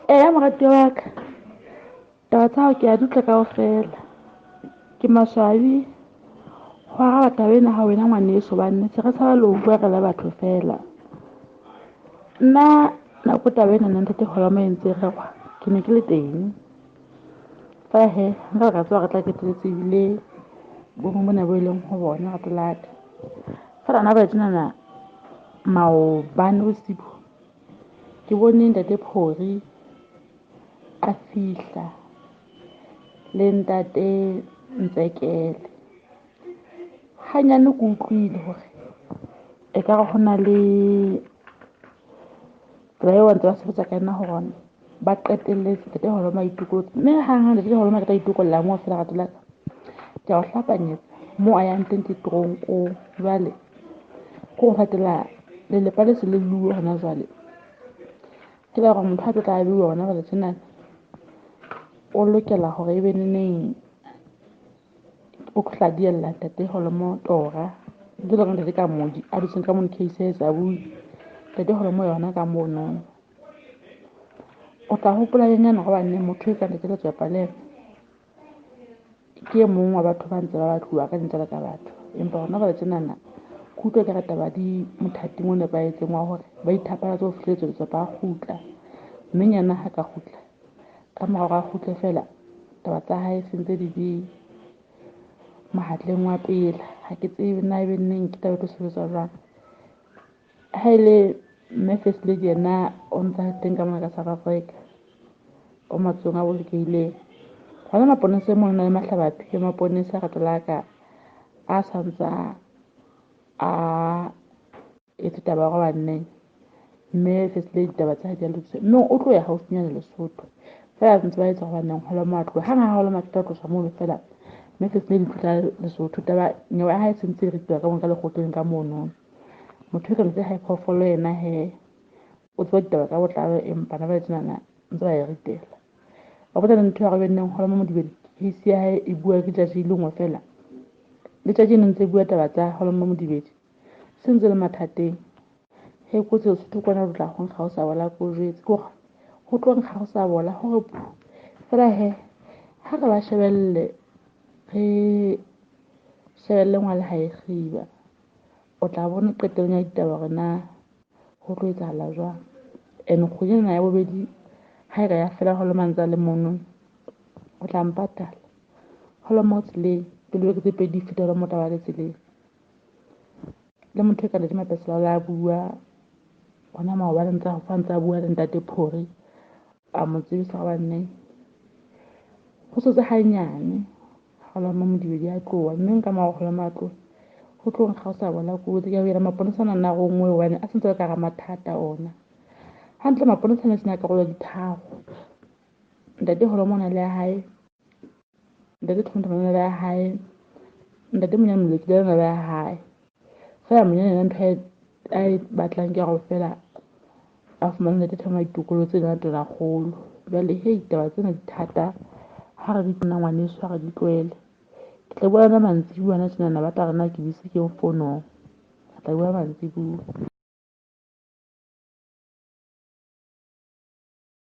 Eya moratuwa wa ka, taba tsa hao ke ya di utlwa kaofela. Ke maswabi ho araba taba ena ha wena ngwaneso hobane se re tshaba le ho bua re le batho feela. Nna nako taba ena na ntate Holomo e ntse rerwa ke ne ke le teng. Feela hee nka ka tseba re tla qetelletse ebile boemong bona bo e leng ho bona lerato la ka. Feela hona jwale tjenana maobane bosibu ke bone ntate Phori a fihla le ntate Ntsekele hanyane ke utlwile hore ekare hona le tsela eo ba ntse ba sebetsa ka yona hore ba qetelletse ntate Holomo a itokollotse mme hang hang ntate Holomo a qeta itokolla moo feela lerato la ka ke a o hlapanyetsa moo a yang teng ke toronkong. Jwale ke ho latela lelapa le se le luwe hona jwale. Ke la hore motho a tlo tla beuwa hona jwale tjena o lokela hore ebe neneng o tla diella ntate Holomo tora ntse le hore ntate ka modi a dutseng ka mono case ya etsa bui ntate Holomo yona ka mono. O tla hopola nyana hobane motho e ka ntate Letswepa le ena ke e mong wa batho ba ntse ba batluwa ka ntle le ka batho. Empa hona jwale tjenana ke utlwa ekare taba di mothating o nepahetseng wa hore ba ithapalatse ho fihletse Letswepa a kgutla. Mme nyana ha ka kgutla ka mora hore a kgutle feela taba tsa hae sentse di be mahatleng wa pela. Ha ke tsebe na ebe neng ke taba e tlo sebetsa jwang. Ha ele mme First Lady yena o ntsa teng ka mona ka South Africa o matsohong a bolokehileng. Hona maponesa mona le mahlabaphi maponesa lerato la ka a santsa a etse taba ya hore baneng mme First Lady taba tsa hae di a lokiswa. Mme o tlo ya haufinyana Lesotho feela ntse ba etsa hore baneng Holomo a tloha. Hang ha Holomo a qeta ho tloswa mono feela mme First Lady tla Lesotho taba nyewe ya hae e sentse e rituwa ka mona ka lekgotleng ka mono. Motho e ka ntse hae phoofolo yena he o tseba ditaba ka botlalo empa na ba tjenana ntse ba e ritela. Wa bona ntho ya hore neng Holomo Modibedi case ya hae e bua ke tjatji le nngwe feela. Le tjatji ne ntse e bua taba tsa Holomo Modibedi se ntse le mathateng. He kotsi Lesotho kwana o tla ho nkga ho sa bola ko jwetse ke hore ho tlo nkga ho sa bola hore phu. Feela he ha re ba shebelle re shebelle ngwana ha e kgiba. O tla bona qetellong ya ditaba hore na ho tlo etsahala jwang. Ene kgwedi ena ya bobedi ha e ka ya fela Holomo a ntse a le mono o tla mpatala. Holomo o tseleng pele beke tse pedi di feta Holomo o tla ba le tseleng. Le motho e ka ntate Mapesela la bua hona maobane ntse a ntse a bua le ntate Phori a mo tsebisa hore neng ho setse hanyane Holomo Modibedi a tloha mme nka mora Holomo a tloha ho tlo nkga ho sa bola kotsi. Ke a boela maponesa ana a rongwe hobane a sentse a le ka hara mathata ona. Hantle maponesa ana a sena karolo di tharo. Ntate Holomo o na le ya hae, ntate Thomthome o na le ya hae, ntate Monyane Molekile o na le ya hae. Feela Monyane yena ntho a e batlang ke hore feela a fumane ntate Thomthome a itokollotse le Tonakgolo. Jwale hei taba tsena di thata ha re di tena ngwaneso ha re di tlohele. Ke tla bua yona mantsibuya hona tjenana ba tla re na ke busy ke fonong. Re tla bua mantsibuya.